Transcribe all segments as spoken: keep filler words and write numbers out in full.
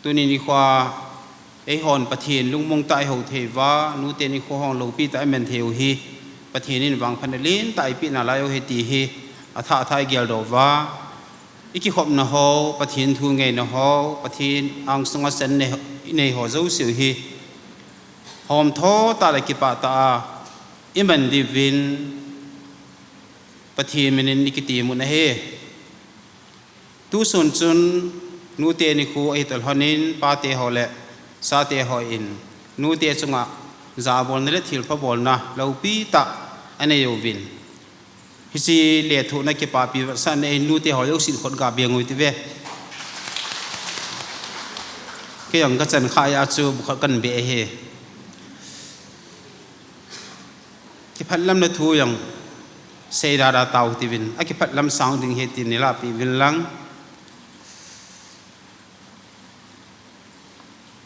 Tuni nikho a eihon Pathen lungmong tah a ihou thei uva, nute nikho hung loupi tah a iman thei u hi, Pathen in vangphatna lentah eipeh nalai u ahi ti hi athah thah a igeldoh uva, ikikhopna ho, Pathen thu ngaina ho, Pathen angsunga san nei, inei ho jouse u hi hom tho tah le kipah tah a iman diuvin Pathen min in ikitem u ahi. Tusun chun nute nikho ahi toh lhonin pate ho le chate hon nute chunga jabolna le thilpha bolna loupi tah anei uvin, hiche lethuhna kipapi vetsahna in nute ho jousen khut ga beng u hite. Kei jong kachan kha a chu bu khat kahin beh ahi. Kiphatlamna thu jong sei dada tau hite uvin, akiphatlam sang ding ahi tin neilahpeh uvin lang.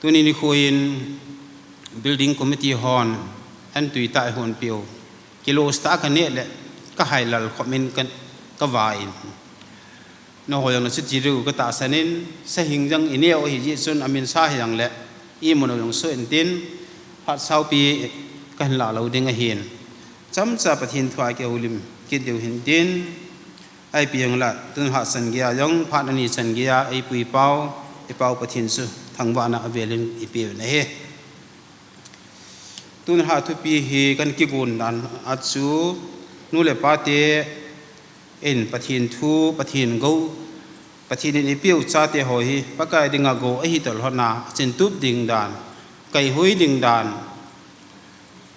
Tuni nikho in building committee hon antui tah a eihon peh u, kilos tah a kaneh le kahailal khopin ka, kavah in. Nangho jong nachuti diu katahsan in, sahing jong ineh u ahi jeh chun amin sa hijongle, imun u jong soh intin, phat saupi kahin lah lou ding ahin. Chomcha Pathen thu a kihoulim kit diu hintin, ahipi jongle, tun lha chan geiya jong, phat ani chan geiya, eipui pau, ipau Pathen chu thangvahna avelin ipeh u ahi. Tun lha thupi hi kahin kigon dan a chu, nu le pate in Pathen thu, Pathen gou, Pathen in eipeh u chate ho hi Pakai dinga gou ahi toh lhon a, achintup ding dan, kaihui ding dan,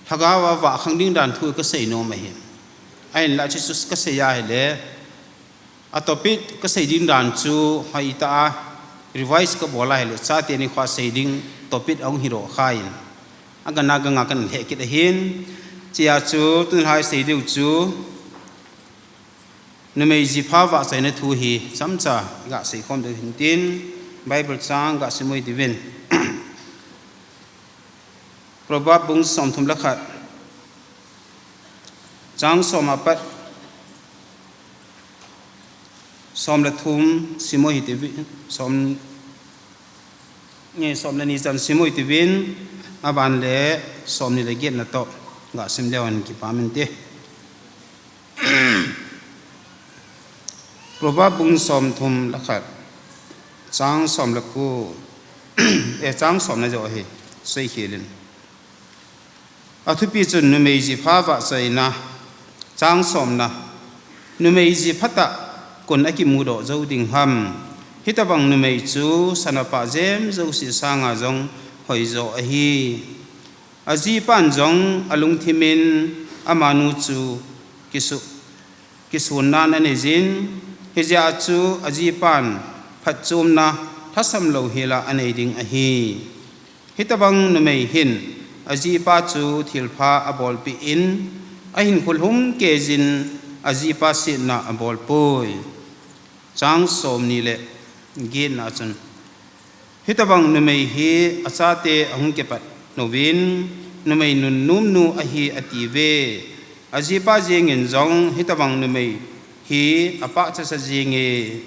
lhagao a vahkhang ding dan thu kasei nom ahi. Ahinla chuche chu kasei ahile, a topic kasei ding dan chu hoitah a revise kabol ahile, chate nikho a sei ding topic ahung hidoh khan, agang'a gang'a kahin lheh kit ahin. Hichea chu tun lha isei diu chu numei jipha vahchoina thu hi chomcha gasei khom diu hintin, Bible chang gasim u hite uvin. Proverb bung somthum le khat, chang som apat som le thum sim u hite uvin, som, nge, som le ni chan sim u hite uvin, aban le somni le getna toh gasim leu hen kipah inte. Proverb bung somthum le khat, chang som le ko, eh, chang somna joh hi seikhel in. Athupi chun numei jipha vahchoina. Chang somna, numei jipha tah koin akimudoh jou ding ham? Hitobang numei chu sana pah jem jouse sanga jong hoijo ahi. Ajipan jong alungthimin amanu chu kisu-, kisunnan aneijin, hijeh a chu ajipan phatchomna lhasam louhela anei ding ahi. Hitobang numei hin ajipa chu thilpha abolpeh in, ahinkho lhumkeijin ajipa setna abolpoi. Chang somni le getna chun, hitobang numei hi achate ahung kipat uvin, numei nunnomnu ahi atiuve. Ajipa jengin jong hitobang numei hi apachatsa jenge.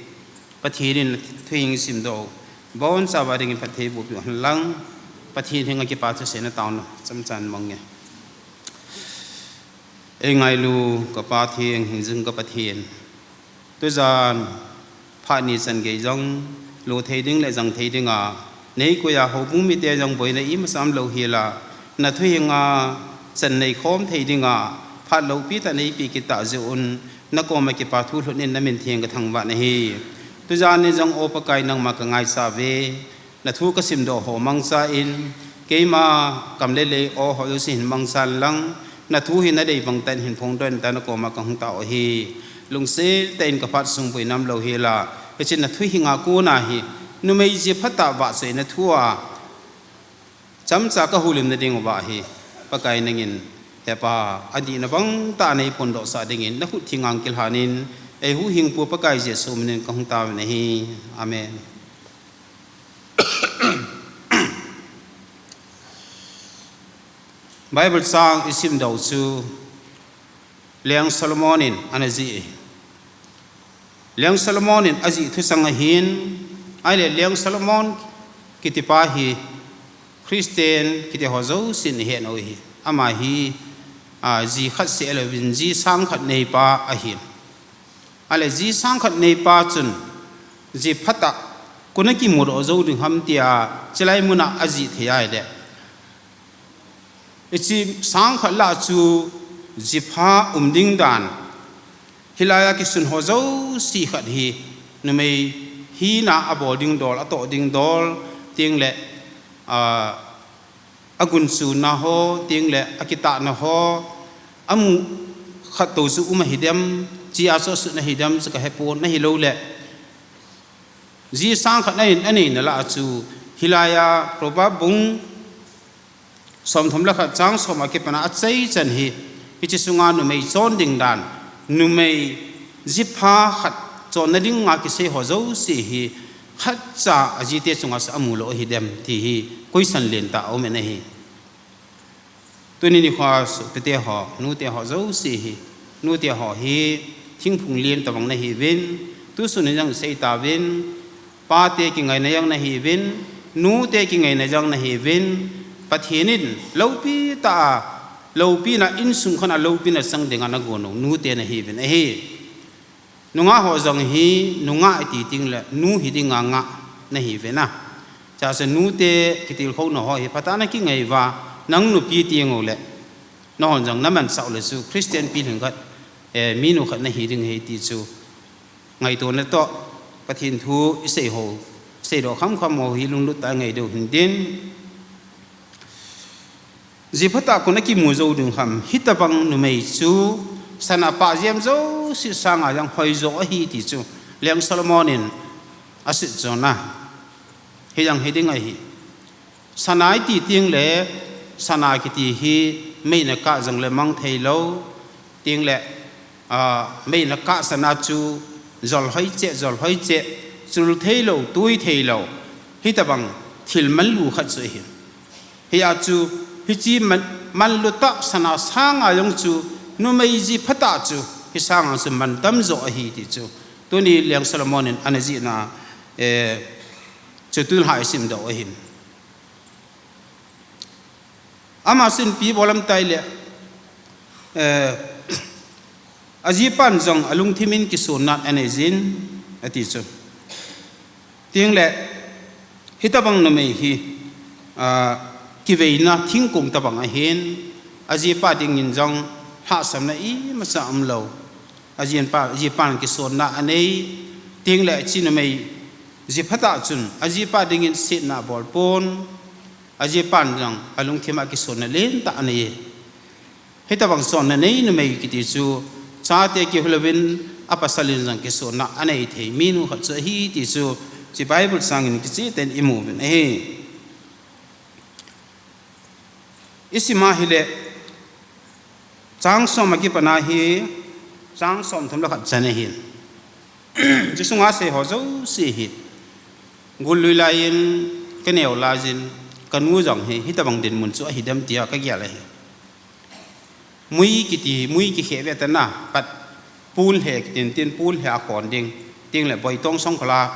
Pathen in athuhing simdoh u bonchauva dingin phatthei bohpeh u henlang. Pathen henga kipa thuseina taona chomcha mang nge. Eingailu ka Pathen, hingjing ka Pathen. Tujan phat ni chan gei jong lo thei ding le jang thei dinga neikoi a houbung mite jong boina imacha umlou hela, nathuhing a chan neikhom thei dinga phat loupi tah neipeh kit tah jeh un, nakoma kipa thu lhut in namin theng kathangvah nahi. Tujan in jong O Pakai nangma kangaichat uve. Nathu kasimdoh ho mangchan, keima kam le lei o ho jouse hin mangchan lang, nathu hi nadei bang tah in hin phongdoh in tia nakoma kahung tao ahi. Lungset tah in kaphat sung boina umlou hela, hiche nathuhing a kona hi numei jipha tah vahchoina thua chomcha kahoulimna diuva hi, Pakai nangin hepa, adihna bang tah a neiphondohsah dingin nakhut theng a kilhan in, eihuhhingpu Pakai Jesu minin kahung taovin ahi. Amen. Bible chang isimdoh u chu Leng Solomon in ana jih ahi. Leng Solomon in ajih thuchang ahin, ahile Leng Solomon kitipa hi Christian kiti ho jousen ihet u hi. Ama hi, a, ji khat seh louvin ji sang khat neipa ahi. Ahile ji sang khat neipa chun ji phatah koi in akimudoh jou ding ham tia chulai muna ajih thei ahile, hiche sang khat lah chu ji pha um ding dan, hilai a kisun ho jouse khat hi numei hina abol ding dol, atoh ding dol, tengle, a, agunchuna ho, tengle akitahna ho, amu khat tou chu um ahidem, chia chu asut ahidem chu kahepon, ahilouleh ji sang khat aneina lah a chu, hilai a Proverb bung somthum le khat chang som a kipana achaichan hi, hiche sunga numei chon ding dan, numei ji pha khat chonna dinga kisei ho jouse hi, khatcha ajite chunga chu amu lou ahidem ti hi question lentah aumin ahi. Tuni nikho sopite ho, nute ho jouse hi, nute ho hi thingphung lem tobang nahiuvin, tusun in jong isei tauvin, pate kingaina jong nahiuvin, nute kingaina jong nahiuvin, Pathen in loupi tah a, loupina insung khang a loupina chang dinga nagon u nute nahiuvin ahi. Nungah ho jong hi, nungah iti tengle nu hidinga ngah nahiuvin a. Chua chu nute kitilkhouna ho hi phatah a nakingai uva, nang nupi tenguleh, nanghon jong namansah uleh chu Christian pilhing khat, eh, minu khat nahi ding ahi ti chu ngaitona toh, Pathen thu isei ho, seidoh khamkham ho hi lunglut tah a ngai diu hintin. Ji phatah koi in akimu jou ding ham, hitobang numei chu sana pah jem jouse sanga jong hoijo ahi ti chu Leng Solomon in asut jona. Hijong hiding ahi. Sana iti tengle, sana kiti hi meiin akah jongle mang thei lou, tengle, a, meiin akah sana chu jol hoi cheh, jol hoi cheh, chul thei lou, tui thei lou, hitobang thil manlu khat chu ahi. Hia chu, hiche man, manlu tah sana sanga jong chu, numei ji phatah chu, hi sanga chu mantam jo ahi ti chu tuni Leng Solomon in ana jihna, eh, chu tulha isim doh u ahin. Ama chun ipi bol ham itile, eh, ajipan jong alungthim in kisonna anei jin, ati chu. Tengle, hitobang numei hi, a, kiveina thingkong tobang ahin, ajipa dingin jong lhahsamna imacha umlou. Ajipa, ajipan kisonna anei, tengle hiche numei ji phatah chun, ajipa dingin setna abolpon, ajipan jong alungthim a kisonna lentah anei. Hitobang chonna nei numei kiti chu, chate kihou louvin, apasal in jong kisonna anei thei minu khat chu ahi ti chu, hiche Bible changin kicheh tah in imu uvin ahi. Isim a hile, chang som a kipana hi, chang somthum le khat chan ahin. Hiche sunga asei ho jouse hi, gul lui laiyin kaneo laiyin, kanu jong hi, hitobang dinmun chu ahidem tia kagel ahi. Mui kiti, mui kikhe ve tana, pat pon lhe kitin tin pon lhe akhon ding, tengle boitong songkhola,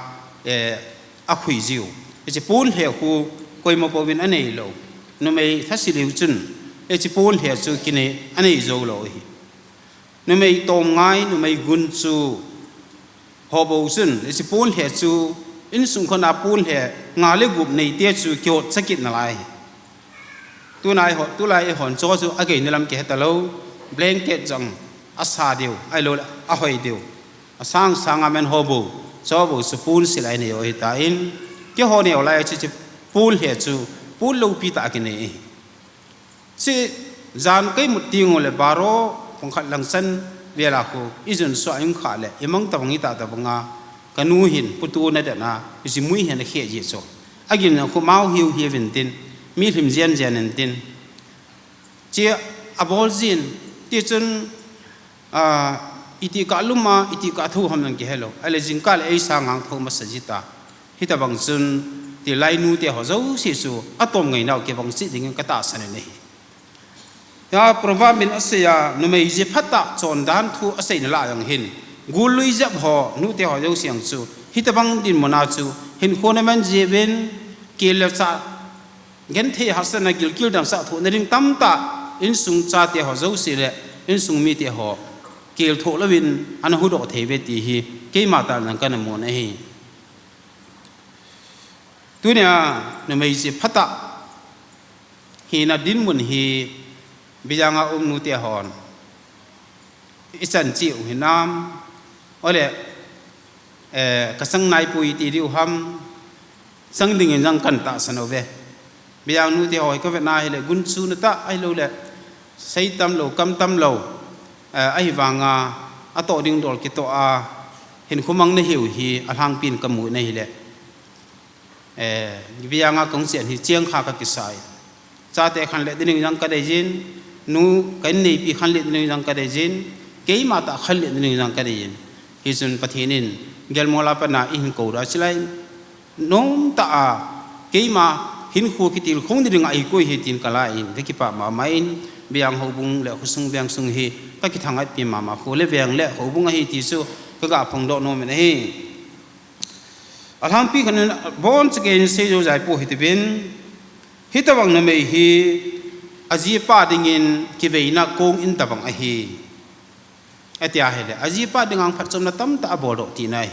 eh, akhui jiu. Hiche pon lhe khu koima pouvin anei lou. Numei thase lheh chun, hiche pon lhe chu kinei anei jou lou ahi. Numei tomngai, numei gunchu ho bou chun, hiche pon lhe chu, insung khang a pon lhe nga le gup neite chu kihotcha kit nalai. Tunai ho, tulai eihon cho chu ageina lam kihe talou, blanket jong asa diu, ahilouleh ahoi diu. Asang sanga man ho bou, cho bou chu pon sil a inei u ahitan, keiho neo lai chu hiche pon lhe chu, pon loupi tah a kinei. Hiche jan ka imut tenguleh baro pung khat lang chan vela khu, ijun sua in kha le, imang tobang ita tobanga, kanu hin, putu na dena, hiche mui hin akhe ji chu. Agin khu mau hiu hiu vin tin, mi lhim jen jen in tin. Hiche abol jin, tichun, a, iti kah lum a, iti kah thou ham jong kihe lou. Ahile jingkah le eisang ngang thou masa jita. Hitobang chun, tilai nute ho jouse chu, atom ngainau kibang cheh dingin katahsan in ahi. Hia Proverb in asei a, numei ji phatah chondan thu aseina lah a jong hin, gul lui jep ho, nute ho jouse jong chu, hitobang dinmun a chu, hinkho naman jiuvin, Kel le cha, genthei hahsatna gilkel dangchah thohna ding tamtah, insung chate ho jouse le, insung mite ho, kel thoh louvin, ana hudoh thei uve ti hi, keima tah jong kana mun ahi. Tunia, numei jeh phatah hina dinmun hi, Bijanga um nute hon ichan cheh u hinam, ole, eh, kachang naipoi ti diu ham, chang dingin jong kana tahsan uve. Bijang nute ho hi kavetna hile gunchuna tah ahilouleh, sei tamlou, kam tamlou, eh, ahivanga, atoh ding dol kitoh a, hinkho mang nahiu hi, alhangpin kamu nahile. Eh, Bijanga kong chen hi cheng kha kakisai. Chate khanlet ding jong kadei jin, nu ka inneipi khanlet ding jong kadei jin, keima tah khanlet ding jong kadei jin. Hichun Pathen in, gelmol a pat a eihin kou da chilai. Nomtah a, keima hinkho kitilkhou ding a eikoi ahi tin kala in, kakipah mama in, Bijang houbung le khosung vengsung hi, kakithangatpi mama kho le veng le houbung ahi ti chu, kaga phongdoh nom in ahi. Alhangpi khat in abonchauvin seijou jaipo hitiuvin, hitobang numei hi ajipa dingin kiveina kong in tobang ahi. Atia ahile, ajipa dinga phatchomna tamtah aboldoh tina ahi.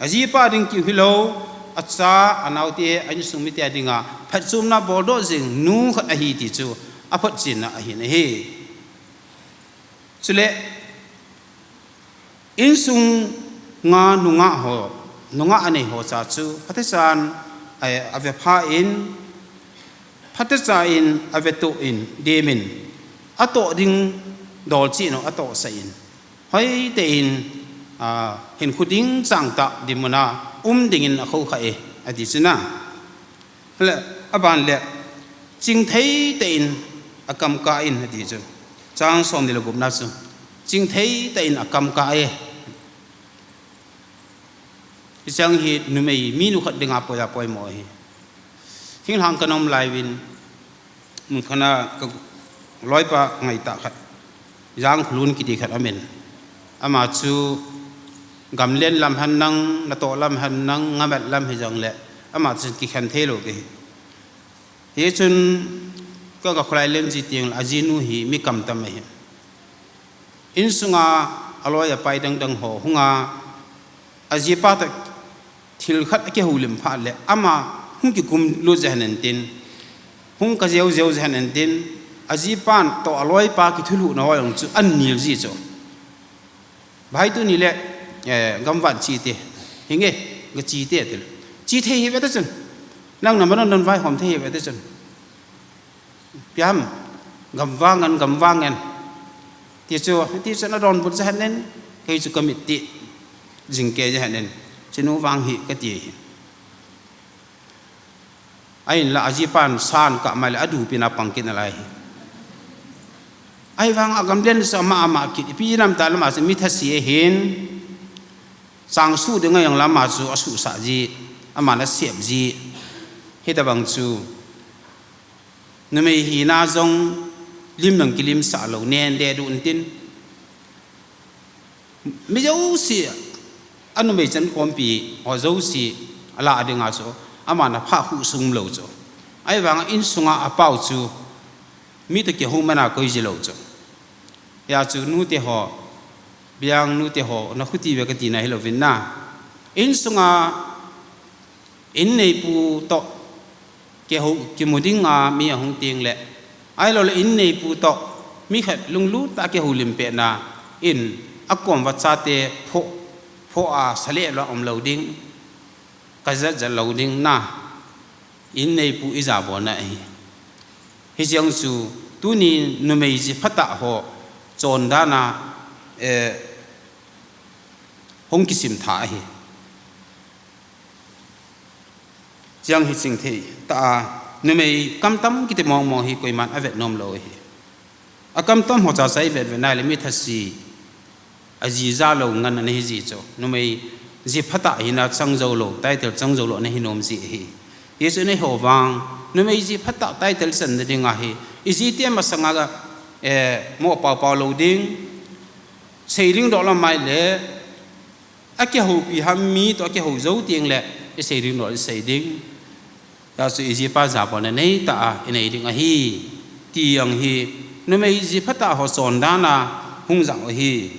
Ajipa ding keu hilou, acha, anaote, a insung mite dinga phatchomna boldoh jing nu khat ahi ti chu, aphotchenna ahi nahi. Chule, insunga nungah ho, nungah anei ho cha chu, phatechan, eh, avepha in, phatecha in, avetuh in, demin, atoh ding dol cheh u, atohsah in, hoitah in, ah, hinkho ding changtah dinmun a um dingin akhoukhah e, ati chu na. Le, aban le, chingthei tah in akam kah in ati chu. Chang somni le gupna chu. Chingthei tah in akam kah e. Hicheng hi numei minu khat dinga poi a poimo ahi. Thinglhang kana um lai uvin, mun khat a kaloipa ngaitah khat. Jangkhulun kiti khat aumin. Ama chu gamlen lam hen lang, natoh lam hen lang, ngamat lam hijongle, ama chu kikhen thei lou kahi. Hichun ka, ka kholai len ji teng le ajinu hi mi kamtam ahi. Insunga aloi apai dangdang ho hunga ajipa toh thil khat akihoulim phat le ama hung kikum lut jeng hen tin, hung kajeu jeu jeng hen tin, ajipa toh aloipa kithulhuhna ho jong chu anil ji chu. Bhai tuni le, eh, gamvan che te, hinge, gache te, tile. Che thei hih uve ati chun. Nang na ma don don vaihom thei hih uve ati chun. Ipi ham, gamvang ngen, gamvang ngen. Ti chu, ti chu ana donbut jeng hen in, kei chu kamit ti jingkei jeng hen in. Chenu vang hi kati ahi. Ahinla ajipan sa akah mai le adupin apang kit nalai ahi. Ahivang a gamlen sa ama ama kit, ipi nam ta lama chu mi thase ahin, chang suh ding a jong lama chu asuhsah ji, aman asep ji, hitobang chu. Numei hina jong lim jong kilimsah lou, nen le dun tin. Mi jouse, anumei chan khompi ho jouse, alah dinga chu, aman aphah khuh sung lou chu. Ahivanga insunga apao chu, mi toh kihou man a koi ji lou chu. Hia chu nute ho, Bijang nute ho, nakhuti uve katina hilou vin na. Insunga inneipu toh kihou, kimu dinga mi ahung teng le, ahilouleh inneipu toh mi khat lunglut tah a kihoulim petna in akom uva chate phoh, phoh a sa le lou a um lou ding, kajat jat lou ding na, inneipu ijabolna ahi. Hicheng chu tuni numei jeh phatah ho chondan a, eh, hung kisim tha ahi. Cheng hi chingthei tah a, numei kamtam kiti mong mong hi koiman avet nom lou ahi. Akamtam ho chacha ivet vet nai le mi thase, ajija lou ngen ana hi ji chu. Numei jeh phatah hina chang jou lou, title chang jou lou ana hi nom ji ahi. Hichu eiho vang, numei jeh phatah title channa dinga hi, ijite masanga, eh, mo pao pao lou ding, sei ding doh lam mai le, akihoupi ham mi toh akihou jou teng le, isei ding doh isei ding. Hijeh a chu ijipa jabolna neitah a inei ding ahi. Ti jong hi numei jiphatah ho chondan a hung jang u ahi.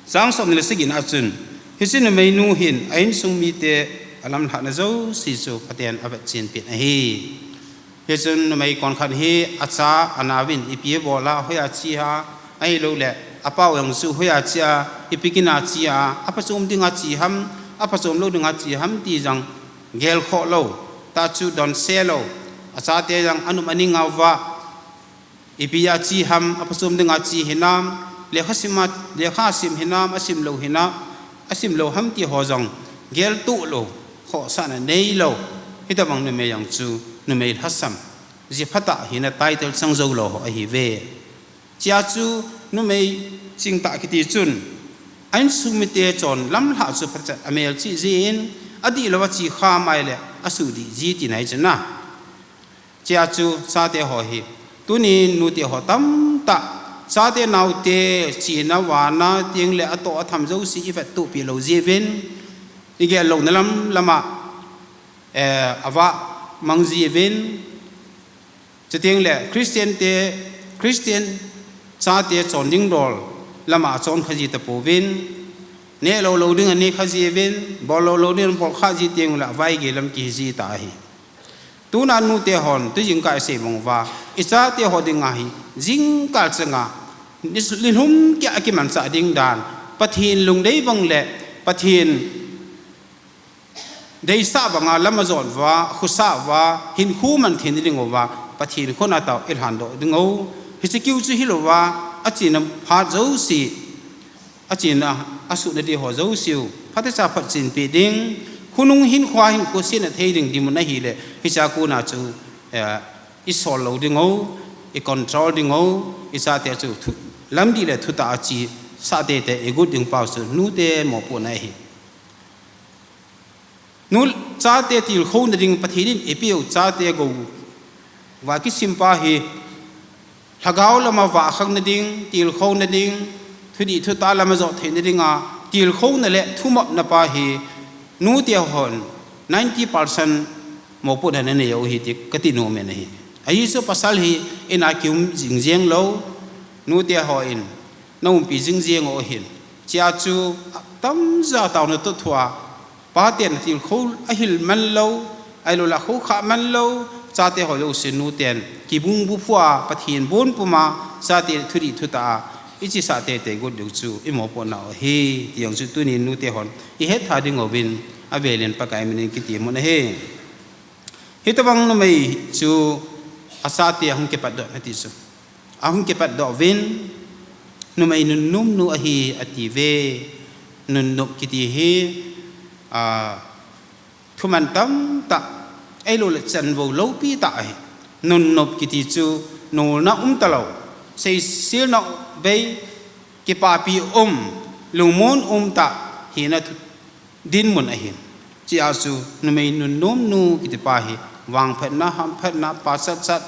Chang somni le sagi na chun, hiche numeinu hin a insung mite alamlhahna jouse chu Pathen in avetchen peh in ahi. Hichun numei konkhat hi acha anauvin ipi abol a, hoiya che a, ahilouleh apao jong chu hoiya che a, ipi kin a che a, aphachom ding a che ham, aphachom lou ding a che ham ti jong gelkhoh lou, tah chu donse lou, achate jong anum aning uva, ipi a che ham, aphachom ding a che hinam, lekha sim a, lekha asim hinam, asim lou hinam, asim lou ham ti ho jong geltoh lou, khohsahna neilou, hitobang numei jong chu numei lhasam, jiphatah hina title chang jou lou ho ahiuve. Hijeh a chu numei chingtah kiti chun a insung mite chon lamlhah chu phatechan amelchih jin, adihlou a che kha mai le asuhdih ji tina ahi chu na. Hijeh a chu chate ho hi, tunin nute ho tamtah, chate naote chena vana tengle atoh atham jouse ivettohpi lou jeh uvin, igel louna lam lama, eh, avah mang ji uvin, chuteng le Christian te, Christian chate chonding dol lama achon kha ji tapouvin, neh lou lou ding aneh kha ji uvin, bol lou lou ding abol kha ji tengle vaigei lam kihi ji ta ahi. Tuna nute hon, tu jingkah isei bang uva, ichate ho dinga hi, jingkah changa, nis-, nilhum keh a kimanchah ding dan, Pathen lungdei bang le Pathen deisah banga lam ajot uva, khosah uva, hinkho man theina ding uva, Pathen khut a tao ilhan doh ding u. Hiche kiu chu hilouva, achena phat jouse, achena, asuhna ding ho jouse u phatecha phatchen peh ding, khonung hinkho a hinkho sena thei ding dinmun ahile, hichea kona chu, eh, isol lou ding u, icontrol ding u, ichate chu thu, lamdih le thutah a chesah teitei igot ding pau chu nute mopohna ahi. Nu, chate tilkhouna ding Pathen in eipeu chate gou va kisim pa hi, lhagao lama vahkhakna ding, tilkhouna ding, thudih thutah lama jot theina dinga tilkhouna le thumopna pa hi, nute hon ninety percent mopohna nanei u ahi ti kati nom in ahi. Ajeh chu pasal hi ina kium jing jeng lou, nute hon naumpi jing jeng u ahin. Hijeh a chu tamja taona toh thua, paten atilkhou ahil man lou, ahilouleh akhoukhah man lou, chate ho jouse nuten kibung buphu a, Pathen bon puma, chate thudih thutah a ichesah teitei got diu chu imopohna u ahi, ti jong chu tunin nute hon ihet tha ding uvin, avelin Pakai min in kiti mun ahi. Hitobang numei chu achate ahung kipatdoh in ati chu. Ahung kipatdoh uvin, numei nunnomnu ahi atiuve. Nunnop kiti hi, a, thuman tamtah, ahilouleh chanvou loupi tah ahi. Nunnop kiti chu nolna um talou, seiselna bei, kipapi um, lungmon um tah hina thu, dinmun ahin. Hijeh a chu numei nunnomnu kiti pa hi vangphatna, hamphatna, pachatchat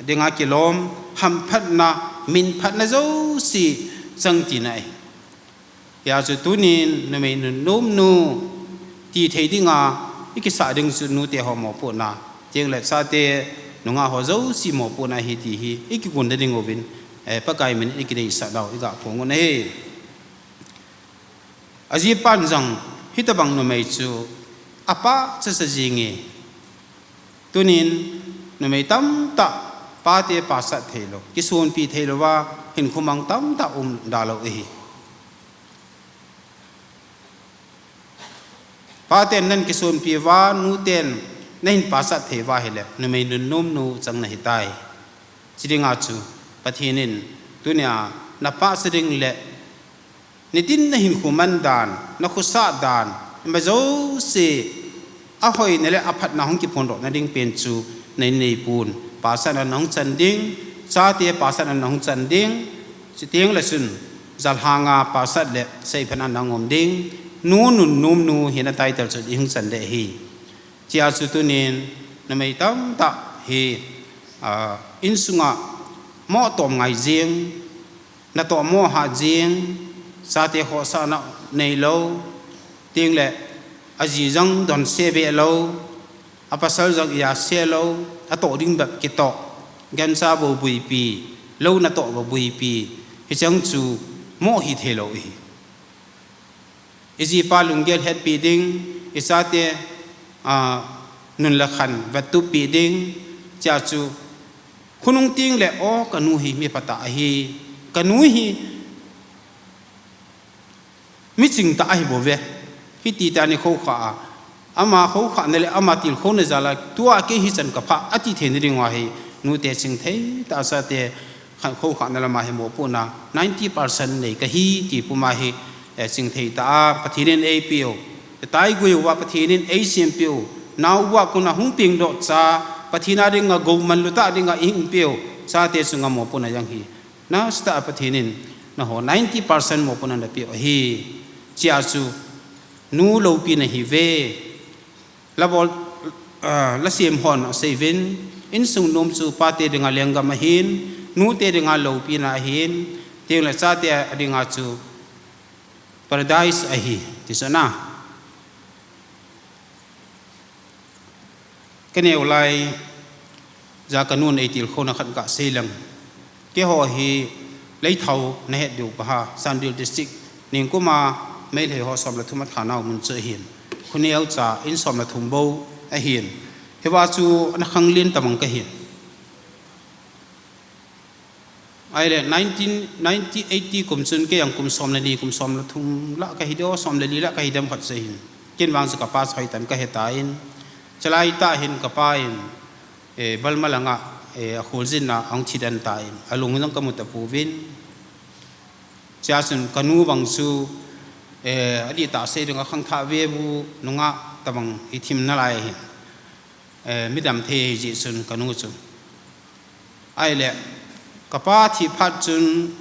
dinga kilom, hamphatna, minphatna jouse chang tina ahi. Hijeh a chu tunin numei nunnomnu ti thei dinga ikisah ding chu nute ho mopohna, chuteng le chate nungah ho jouse mopohna ahi ti hi ikigon ding uvin, eh, Pakai min in ikideisah nau iga phong u ahi. Ajipan jong hitobang numei chu apachat cha jing e. Tunin numei tamtah pate pachat theilou, kisonpi theilouva hinkho mang tamtah um dalou ahi. Paten nahin kisonpi uva, nuten nahin pachat thei uva ahile, numei nunnomnu chang nahitai. Chidinga chu Pathen in tunia napachat ding le nitin nahinkho man dan, nakhosah dan, ima jouse, ahoina le aphatna hung kiphondohna ding pen chu nahin neipon. Pachatna nahung chan ding, chate pachatna nahung chan ding, chuteng le chun jalhanga pachat le seiphatna nahung um ding, nu nunnomnu hina title chu ihung chan ding ahi. Hijeh a chu tunin numei tamtah hi, a, insunga motom ngai jing, natoh mo hah jing, chate khohsahna neilou, chuteng le aji jong donse be lou, apasal jong iya se lou, atoh ding bep kitoh, gancha bou buipi, lou natoh bou buipi, hicheng chu mo hithei lou ahi. Ijipa lunggel hetpi ding, ichate, a, nun le khan vettup pi ding, chia chu, khonung teng le, o, kanu hi mi phatah ahi, kanu hi mi chingtah ahi bouve. Hiti tah ni khoukhah a, ama khoukhahna le ama tilkhouna jal a, tua kei hichan kaphah, ati theina ding uva hi, nute chingthei tah a chate, khan khoukhahna lama hi mopohna ninety percent nei kahi ti puma hi, eh, chingthei tah a Pathen in eipeh u, taigui uva Pathen in eisempeh u, nao uva kona hung pengdoh cha, Pathen a dinga gou manlutah dinga ihung peh u, chate chunga mopohna jong hi, nasatah a Pathen in nangho ninety percent mopohna napeh u ahi. Chia chu, nu loupina ahiuve. Labol, ah, lasem hon asei uvin, insung nom chu pate dinga lenggam ahin, nute dinga loupina ahin, tengle chate dinga chu paradise ahi, ti chu ana. Kaneo lai, ja kanun eitilkhouna khat kasei leng. Keiho hi Leithao nahet diu pa ha, Chandel District, ningkuma Meitei ho som le thum athanau mun chu ahin. Khoneo cha in som le thum bou ahin. Hiva chu ana khanglen tabang kahin. Ahile nineteen, nineteen eighty kum chun kei jong kum som le ni, kum som le thum lah kahi diu, som le li lah kahi dem khat chu ahin. Ken vang chu kapa chu hoitah in kahetan. Chulai tah hin kapa in, eh, Burma langa, eh, akholjin a ahung thidan tan. Alung jong kamu tapouvin. Chia chun kanu vang chu, eh, adihtah sei dinga khangthah ve bu nungah tabang ithim nalai ahin. Eh, midam thei ahi jeh chun kanu chu. Ahile, kapa thi phat chun,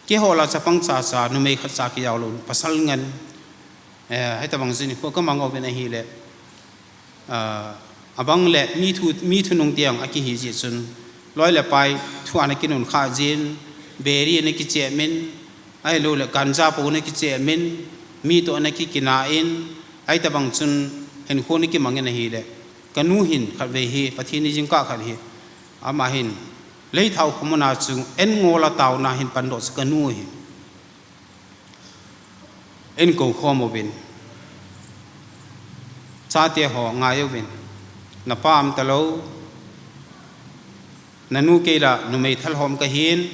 keiho lah chapang chacha, numei khat cha kijao lou, pasal ngen. Eh, hitabang jin khu kamang uvin ahile. Ah, abang le, mi thu, mi thunung tiang akihi jeh chun. Loi le pai, thu ana kinun kha jin, biri ana kichep min, ahilou le, ganja pou ana kichep min, mi toh ana kikina in, ahitabang chun, hinkho ana kimang in ahile. Kanu hin khatvei hi, Pathen in jingkah khat hi. Ama hin, Leithao khomun a chu, en ngol a taona hin pandoh chu kanu ahi. Eikou khom uvin. Chate ho ngai uvin. Napa um talou. Nanu kei lah, numei thal hom kahin.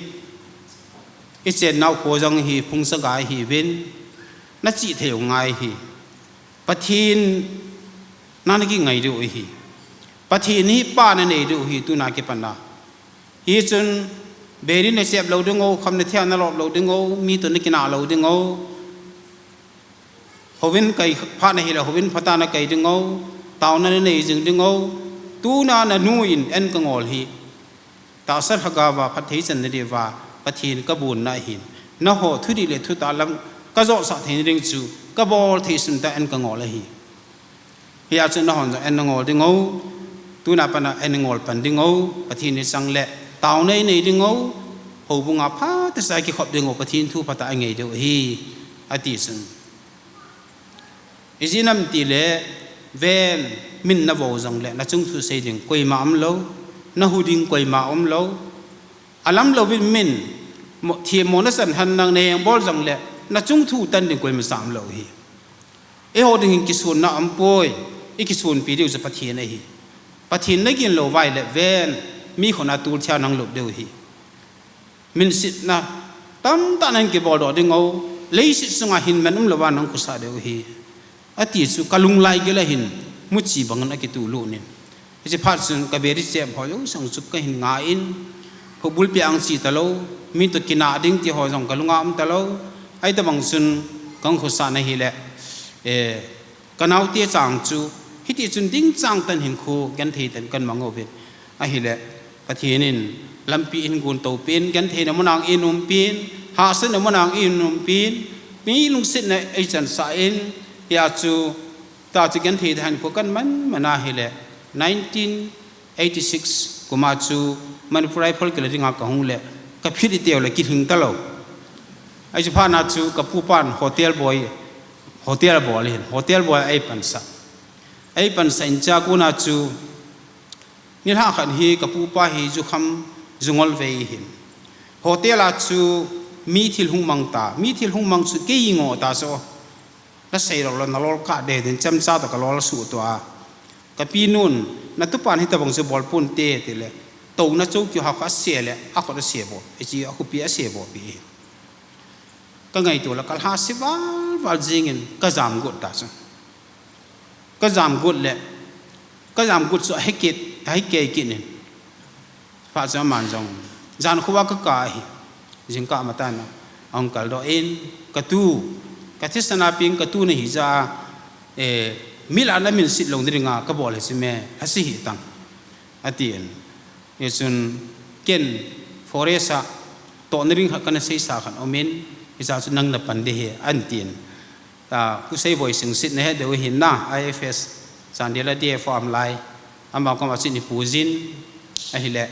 Ichen nao kho jong hi, phung sagai hiuvin. Nachih thei u ngai hi. Pathen na nakingai diu ahi. Pathen hi pa nanei diu ahi tuna kipat a. Hichun, biri nachep lou ding u, kham nathia nalop lou ding u, mi toh nakina lou ding u. Houin kai phat nahile, houin phatah a nakai ding u, taona nanei jing ding u. Tuna nanu in en kangol hi. Tahsa lhagao va phatthei chan nadiuva, Pathen kabon na ahin. Nangho thudih le thutah lam kajosah theina ding chu, kabol thei sun tah in kangol ahi. Hia chu nangho jong in nangol ding u, tuna pat a in ngol pan ding u, Pathen ni chang le, taona inei ding u, houbung a phatah sa kikhop ding u, Pathen thu phatah a ngai diu ahi, ati chun. Ijeh inem itile, ven, min navo jongle, nachung thu sei ding koima umlou, nahu ding koima umlou, alam louvin min, mo, themmo nasan hen nang neng bol jongle, nachung thu tan ding koima umlou ahi. Eiho ding hin kisonna umpoi, ikisunpi diu chu Pathen ahi. Pathen nagin lou uva ahile, ven, mi khut a tulthia nang lop diu ahi. Minsetna tamtah nang kibol doh ding u, leiset sunga hin man umlouva nang khosah diu ahi. Ati chu kalung lai gel a hin, muchi bangin akitulut in. Hiche phat chun kabiri chep ho jouse chu kahin ngai in, hobul pi ang chi talou, mi toh kinah ding ti ho jong kalunga um talou, ahitabang chun kahung khosah na ahile, eh, Kanaote chang chu, hiti chun ding chang tah in hinkho genthei tah in kan mang uvin. Ahile, Pathen in lampi eigon toupin, gentheina mun a eiumpin, hahsatna mun a eiumpin, mi lungsetna eichansah in, hia chu, tah chu genthei tah in hinkho kan man man ahile, nineteen eighty-six kum a chu Manipur Rifle kila dinga kahung le, kaphit itile kilhing talou. Ahi chu phat na chu kapu pan hotel boy, Hotel bol hin, hotel bol a eipansah. Eipansah in chakuna chu, nilhah khat hi kapupa hi jukham jungol vei hin. Hotel a chu mi thil hung mang ta, mi thil hung mang chu kei ngoh ta chu. Nasei lou lou, nalol kah deh din, chemcha toh kalol suh tua. Kapinun, natupan hitabang chu bol ponte, tile. Touna chouki ho kha ase le, akhut ase bol, hiche akhupi ase bolpi. Kangaito le kalha se val val jingin, kajam got ta chu. Kajam got le, kajam got chu ahi kit, ahi kei kit in. Phat chu aman jong, jan khovah kakah hi. Jingkah matah in, ahung kaldoh in, katu, kathisan a peng katu nahi jeh a, eh, mi lah a namin set lou nadinga kabol hi chu me, hasi hih tan, atin. Hichun, ken forest a tohna ding khat kana seisa khat aumin, hichea chu nang napan ding ahi, atin. Ah, Pu Seiboi Singsit nahet diu ahin na, I F S, Chandel a D F O aum lai, ama koma chu ipu jin, ahile,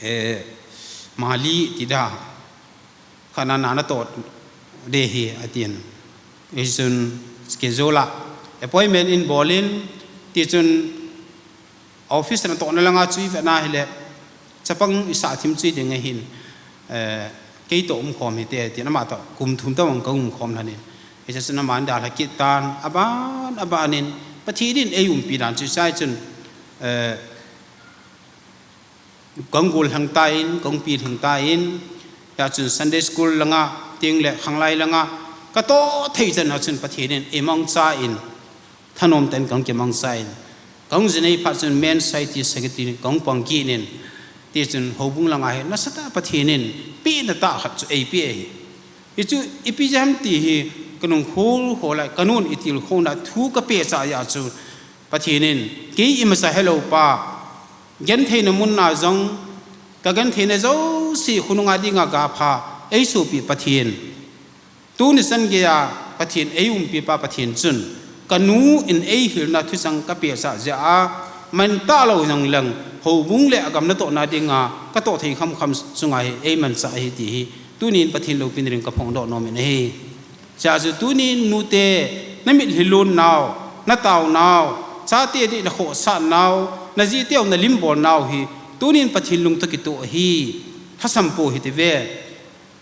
eh, Mali ti da, khat na natoh ding ahi, atin. Hichun schedule a, appointment in bol in, tichun, office natohna langa chu ivet na hile, chapang isah thim chu iding ahin, eh, kei toh umkhom hite, tin ama toh kum thum tabang kaumkhom lhonin. Hiche chun aman dalha kit tan, aban, abanin, Pathen in eiumpi dan chu chai chun, eh, kaum gollhang tan, kaum pilhing tan, hia chun Sunday school langa, teng le khanglai langa, katoh thei chan a chun Pathen in eimangchan, thanom tah in kaum kimangchan, kaum jinei phat chun men society secretary kaum pang kit in, tichun houbung langa hi nasatah Pathen in pehna tah khat chu eipeh ahi. Hichu ipi jeh ham ti hi kanung khol khol a, kanun itilkhouna thu kapehcha jeh a chu Pathen in kei imacha helou pa, gentheina mun a jong, kagentheina jouse khonunga dinga gapha eisopi Pathen. Tuni chan geiya Pathen eiumpi pa Pathen chun, kanu in eihilna thucheng kapehcha jeh a, man talou jong leng, houbung le agam natohna dinga, katoh thei khamkham chunga hi eimanchah ahi ti hi, tunin Pathen loupina ding kaphongdoh nomin ahi. Chua chu tunin nute, namitlhi lon nau, natao nau, chate ding nakhohsah nau, najiteu nalim bol nau hi, tunin Pathen lung toh kitoh ahi, thasam pou hite ve.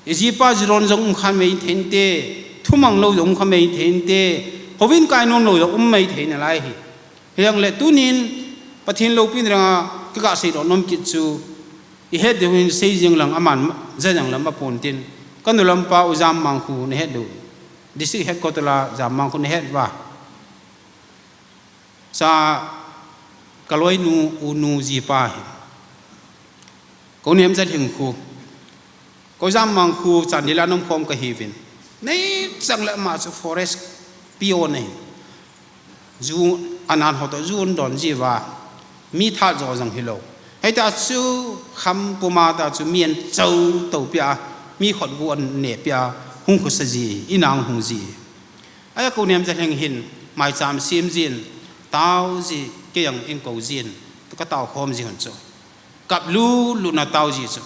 Ijipa jidon jong um kha mai thei inte, thumang lou jong um kha mai thei inte, houin kai nom lou jong um mai thei nalai hi. Hijongle tunin Pathen loupina dinga kaga seidoh nom kit chu, ihet diu hin sei jing lang aman ja jing lam apon tin. Kanu lampa U Jammang khu nahet diu. District headquarter a Jammang khu nahet uva. Cha kaloinu, unu jipa hi. Kou Nemjalhing khu. Kou Jammang khu Chandel a umkhom kahiuvin. Neichang le ama chu forest P O ahi. Ju anan ho toh ju adon jiuva. Mi tha jo jong hilou. Hita chu kham puma ta chu mi anchou to pia, mi khut gu aneh pia, hung khosa ji, inang hung ji. Ahi a Kou Nemjalhing hin, maicham sem jin, tao ji, kei jong eikou jin, tu katao khom ji hon chu. Kap lut lut na tao ji chu.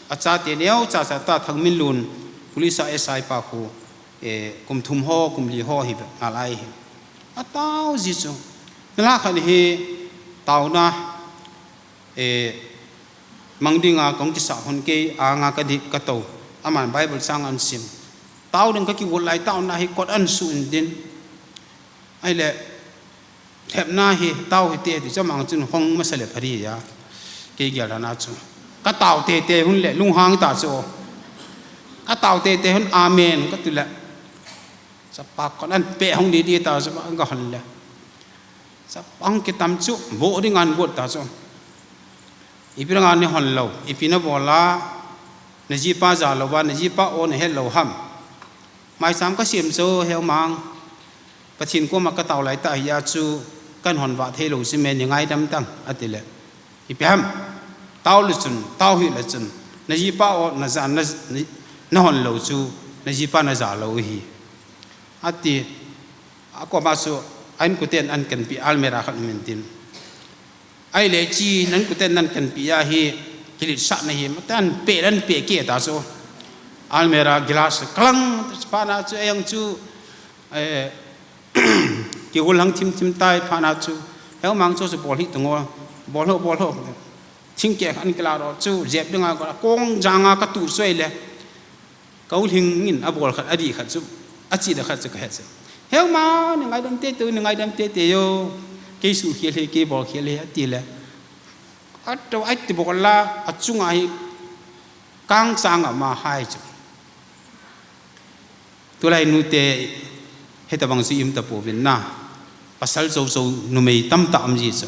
Achate neo cha cha ta Thangminlun, police a S I pa khu, eh, kum thum ho, kum li ho hi nalai hi. Atao ji chu. Nilhah khat hi, taona, eh, mang dinga kong kisa hon kei, anga kadip kato. Aman Bible chang ahin sim. Tao ding kakigol lai taona hi kot ahin su in din. Ahile, lhepna hi tao hite ti chu amang chun hong masa le pha ding ahi. Kei gel dan a chu. Katao teitei hon le, lunghang ta chu. Katao teitei hon amen, kati le. Chapa kot ahin peh hong didi ta chu, kahon le. Chapang kitam chu, boh ding ahin got ta chu. Ipi dinga neihon lou, ipi nabol a, najipa ja louva, najipa o nahet lou ham. Maicham kasem chu, heu mang. Pathen koma katao lai tah hia chu, kahin hon vah thei lou chu me, nei ngaidam tang, ati le. Ipi ham, tao le chun, tao hih le chun, najipa o naja, na, na, nahon lou chu, najipa naja lou ahi. Ati, akoma chu, a inkoten ahin kanpeh almirah khat um in tin. Ahile chi, na inkoten ahin kanpeh ahi, kiletsahna hi, matan peh, ahin peh keh ta chu. Almirah glass, kalang, phat na chu, ei jong chu, Eh, kihul hang thim thim tai phat na chu, heumang chu chu bol hi tang o, bol ho, bol ho. Thingkeh khat in kila ro chu, jep dinga ko, kong janga ka tu soi le. Ka u Lhing in a bol khat, a di khat chu, a chi da khat chu ka het chu. Heumang, ni ngaidam tei tei, ni ngaidam tei tei o. Kei su khel e, kei bol khel e, a ti le. A to, a ti bol la, a chunga hi, kang chang a ma hai chu. Tulai nute hitabang chu i um tapouvin na. Pasal jou jou numei tamtah um ji chu.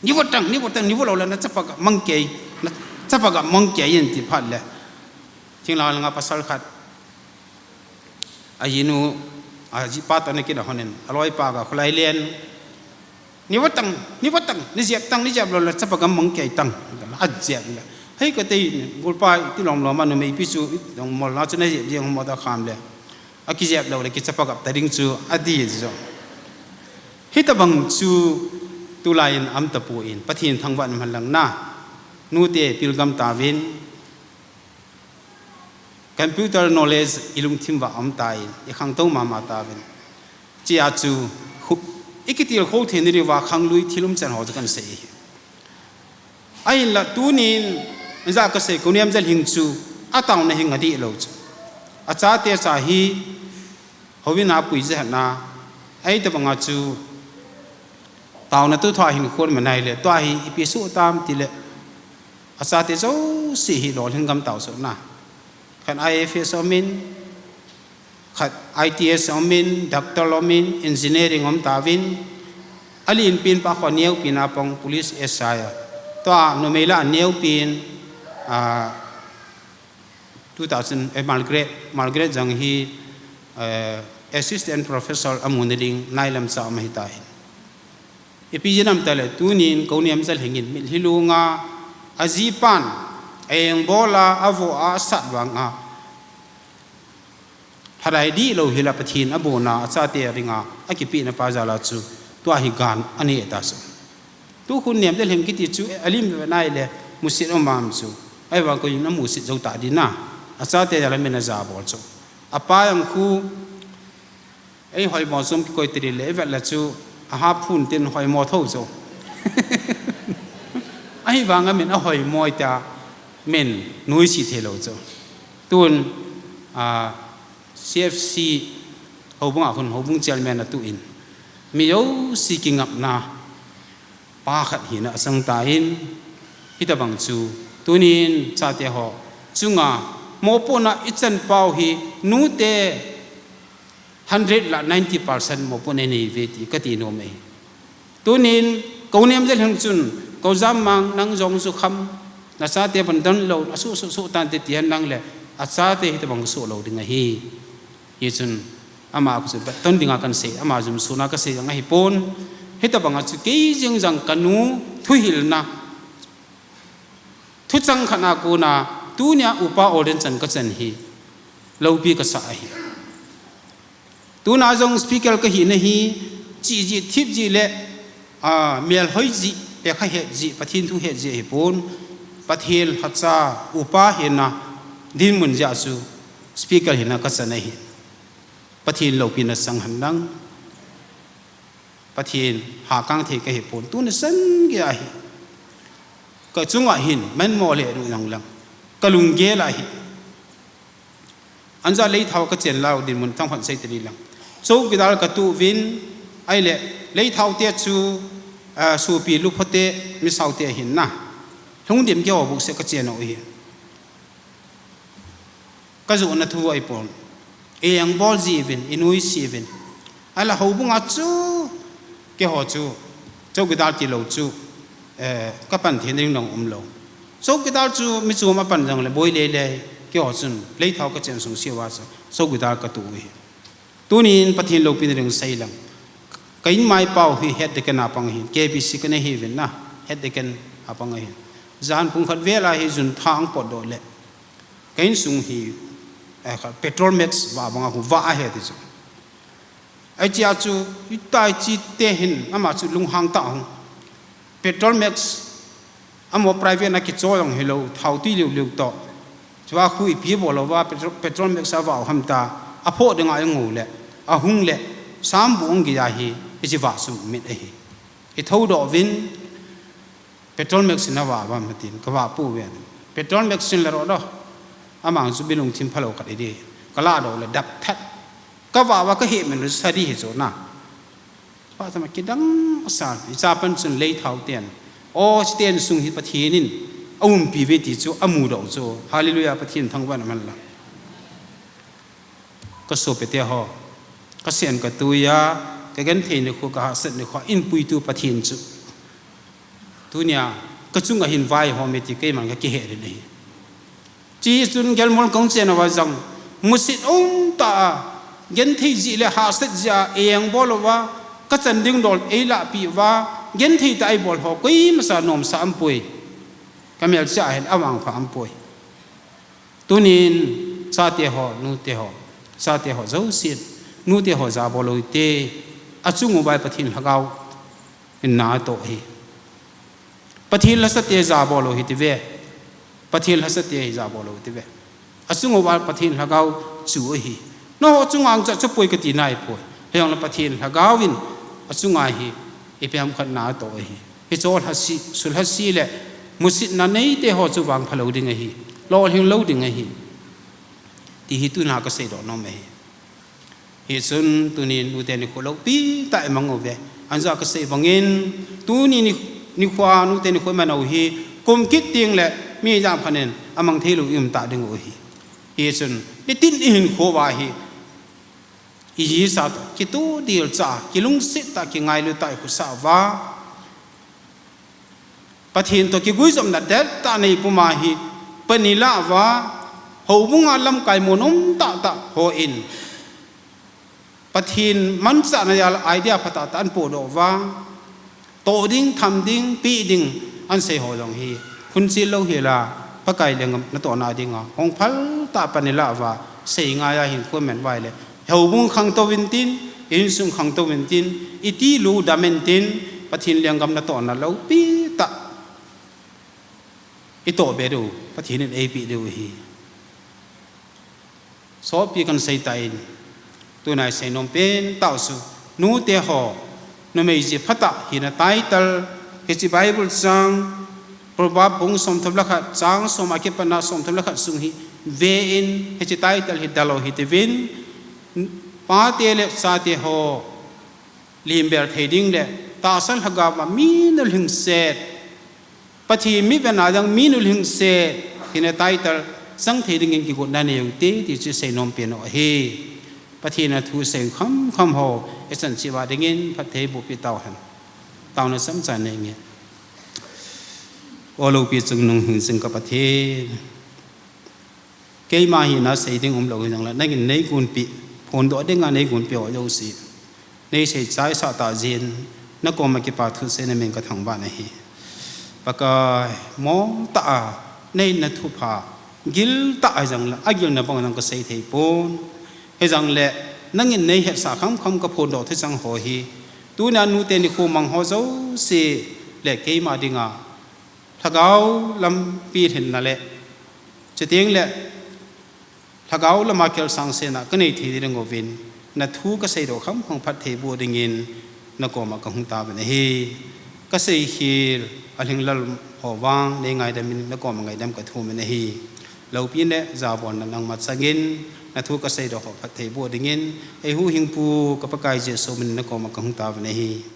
Ni vo tang, ni vo tang, ni vo lou le na chapa ga mang kei, na chapa ga mang kei in ti phat le. Thinglhang langa pasal khat. A jinu, a jipa toh ana kina honin. A loipa ga khulai len. Ni vo tang, ni vo tang, ni jep tang, ni jep lou le chapa gam mang kei tang. A jep le. Hei ka tei, gulpa i ti lom lom a numei pi chu, i dong mol na chu na jep jeng mo ta kham le. A ki jep lou le ki chapa gap ta ding chu, a di chu. Hitabang chu tulai in um tapouvin, Pathen thangvah in man lang na. Nute pilgam tauvin, computer knowledge i lungthim uva um tan, i khangtou mama tauvin. Chia chu, hu-, i kitilkhou theina diuva khanglui thil umchan ho chu kan sei hi. Ahinla tunin, ja ka sei Kounem Jalhing chu, a taona hi nga dih lou chu. A chate cha hi, houin a pui jeh a, ahi tabanga chu, taona tu thua hin khun manai le, tua hi ipi suh tam ti le, a chate jouse hi lolhing gam tau suh na. Khat I F S um in, khat I T S um in, doctor um in, engineering um tauvin, a lin pin pa kho neo pin a pang police S I a. Tua numei la neo pin, a, two thousand, eh, Margaret, Margaret jong hi, eh, assistant professor a muna ding nailam cha um ahi tai. Ipi jeh ham ti le, tunin Kounem Jalhing in mitlhi lunga, a jipan, a eng bol a, a vo a, a sat vang a. Lhadai dih lou hi la Pathen a bon a, a chate a dinga, a kipehna pa jal a chu, tua hi gan a nei ta chu. Tu Kounem Jalhing kiti chu, a lim ve nai le, musit um am chu. Ahivang koi in a musit jou ta di na. A chate jal a min a ja bol chu. A pa jong khu, ei hoimo chom kikoi tiri le, i vet le chu, a ha phun tin hoimo tho chu. Ahivang a min a hoimo ta, min nuisat thei lou chu. Tun, a, C F C houbung a hun, houbung chairman a tu in. Mi jouse kingapna, pa khat hina a sang tan, hitabang chu, tunin chate ho, chunga, mopohna i chan pau hi, nute hundred la ninety percent mopohna nei ve ti ka ti nom e. Tunin, Kounem Jalhing chun, Kou Jammang nang jong chu kham, na chate ban don lou, a suh suh suh tante ti hen lang le, a chate hitabang suh lou ding ahi. Hichun, ama chu vet ton dinga kan sei, ama jum suna ka sei jong ahi pon. Hitabanga chu kei jeng jang ka nu thuhilna. Thuchang khat na kona, tunia upa ordain chan ka chan hi. Loupi ka sa ahi. Tuna jong speaker ka hina hi, chi ji, thip ji le, a, mel hoi ji, pe kha het ji, Pathen thu het ji ahi pon. Pathen lhacha, upa hina, dinmun jeh chu, speaker hina ka chan ahi. Pathen loupina sang hen lang. Pathen hakang thei ka hi pon. Tuna sang gei ahi. Ka chunga hin, man mo le nu lang lang. Ka lunggel ahi. Anja leithao ka chen lau dinmun thang hon sei tiri lang. Chowkidar ka tu vin, ahile, leithao te chu, a, supi lupho te, misao te hin na. Lhungdim keu bu se ka chen u hi. Ka jona thu ahi pon. Eng bol ji vin, i nuisat vin. Ahila houbunga chu, keiho chu, chowkidar ti lou chu, eh, ka pan thei ding nong um lou. Chowkidar chu, mi chom a pan jong le boi lele, keiho chun, leithao ka chen sung siuva chu, chowkidar ka tu u hi. Tunin Pathen loupina ding sei lang. Ka in mai pau hi head deacon a pang ahi, K B C ka nei hi vin na, head deacon a pang ahi. Jan pung khat vel a hi jun thang pot doh le. Ka insung hi, eh, kha, Petrol Max va banga hu va ahi ti chu. Ai chia chu, i tai chi te hin, ama chu lunghang ta hung. Petrol Max, amaho private na kichoi jong hilou, thao tui liu liu to. Chua khu ipi bol lou va, Petrol, Petrol Max a va u ham ta, a pho dinga i ngol le. ahung le, sambu ong gei ahi, ichi vah sum mit ahi. Ithou doh vin, petrol machine a vah vah matin, ka vah pu ve. Petrol machine le ro doh, amang chu bilung thim phalo khat idi, ka la doh le dap that. Ka vah vah ka hih men lu sa di hi chu na. Pa tama kidang sa, i cha pan chun lei thau ten. O, sten sung hi Pathen in a umpi ve ti chu a mu doh chu. Hallelujah, Pathen thangvah na man la. Ka sopi te ho, ka sen ka tuiya, ka genthei ni khu, ka hahsat ni khu, in puitu Pathen chu. Tunia, ka chunga hin vai ho me ti keiman ka kihe rin ahi. Chi chun gelmol kong chen uva jong, musit um ta a, genthei ji le hahsat ji a, eng bol uva, ka chan ding dol ei la pi uva, genthei ta ei bol ho, koima sa nom sa am pui. Ka mel cha hin a vang pha am pui. Tunin, chate ho, nute ho, chate ho, josin, nute ho, ja bol u te, a chung uva Pathen lhagao, in na to hi. Pathen lhasate ja bol u hi ti ve. Pathen lhasate hi ja bol u ti ve. A chung uva Pathen lhagao chu hi. No ho chunga ang cha chu pui ka ti nai pui. Hei ang la Pathen lhagao in a chunga hi. I pe ham khat na to hi. Hi cho lhasi, sul lhasi le. Musit na nei te ho chu vang pha lo ding ahi. Lo hing lo ding ahi. Ti hi tuna ka sei doh nom ahi. Hi chun tunin nute ni khu lo pi ta i mang u ve. An ja ka sei bangin tuni ni, ni khua nute ni khu man u hi kum kit ting le mi jam khanin a mang thei lo i um ta ding u hi. Hi chun ni tin i hin khu va hi. I ji sa ta, ki tu dil cha, ki lungsit ta, ki ngailu ta i khu sa va. Pathen to kiguijopna det ta nei puma hi, pani la va, houbunga lamkai mun um ta ta ho in. Pathen manchahna jal idea pha ta ta an po doh va, to ding, tham ding, pi ding, an sei ho jong hi. Hun chil lo hi la, Pakai lenggam na to na ding a, hong phal ta pani la va, sei ngai a hin khu men vai le. Houbung khang to vin tin, insung khang to vin tin, i ti lu dam in tin, Pathen lenggam na to na lo pi ta. I to be diu, Pathen in ei pi diu hi. Sopi kan sei ta in, tuna i sei nom pen tau su, nute ho, numei ji pha ta hi na title, hi chi Bible chang, Proverb bung som thum le khat, chang som a kipat na som thum le khat sung hi, ve in, hi chi title hi dalo hi ti vin, Pate le chate ho, lim bel thei ding le, tahsa lhagao a mi nulhingset, Pathen mi vena jong mi nulhingset, hi na title, chang thei dingin kigot na nei u te, ti chu sei nom pen u ahi. Pathen a thu sei kham kham ho, i chan chi va dingin, phat thei bu pi tau hen. Tau na sam chan nei nge. O lo pi chung nung hing sing ka Pathen. Keima hi na sei ding um lo hi jong le, nangin nei gunpi, phondoh dinga nei gunpi ho jouse. Nei sei chai sa ta jin, na koma kipa thu sei na min ka thangvah na hi. Pakai, mo ta a, nei na thupha, gil ta a jong le, a gil na bang jong ka sei thei pon. Hi jong le, nangin nei hetsa kham kham ka phondoh thei chang ho hi. Tuna nute ni khu mang ho jouse, le keima dinga. Lhagao lampi lhinna le, chuteng le, lhagao lama kelsang sena ka nei thei ding uvin, na thu ka sei doh kham kham phat thei bu dingin, na koma ka hung ta vin ahi. Ka sei khel, a lhinglel ho vang, nei ngaidam in na koma ngaidam ka thum in ahi. Lopi le, jabolna nangma changin, na thu ka sei doh ho phat thei bu dingin, ei huhhingpu, ka Pakai Jesu min na koma ka hung ta vin ahi.